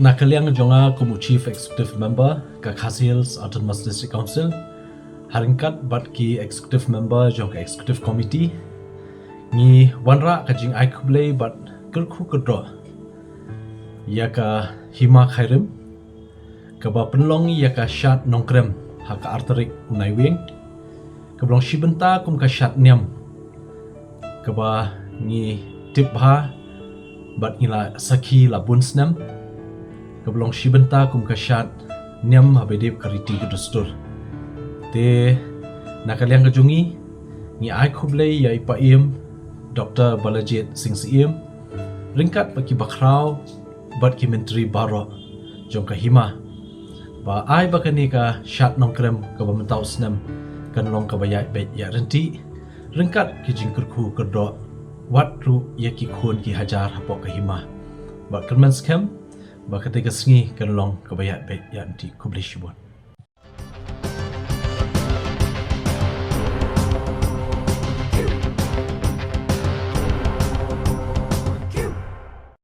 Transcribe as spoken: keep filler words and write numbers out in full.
Na ka liang jong nga kum u Chief Executive Member ka Khasi Hills Autonomous District Council, ha ryngkat bad ki Executive Member jong ka Executive Committee, ngi wanrah ka jingai khublei bad kyrkhu kyrdoh ïa ka Hima Khyrim, kaba pynlong ïa ka Shad Nongkrem ha ka ar tarik u Naiwieng, kaba long shi bynta kum ka shad niam, kaba ngi tip bha bad ngi la sakhi la bun snem, kaba long shi bynta kum ka shad niam haba ïadei bad ka riti ka dustur. Te na ka liang ka jong ngi, ngi ai khublei ïa i Paiem Doktor Balajied Singh Syiem, ryngkat bad ki bakhraw bad ki myntri baroh jong ka Hima, ba ai ba kane ka Shad Nongkrem kaba mynta u snem kan long kaba ïaid beit ïaid ryntih, ryngkat ki jingkyrkhu kyrdoh wat ruh ïa ki khun ki hajar hapoh ka Hima. Bad kyrmen skhem ba katei ka sngi kan long kaba ïaid beit ïaid ryntih. Khublei shibun.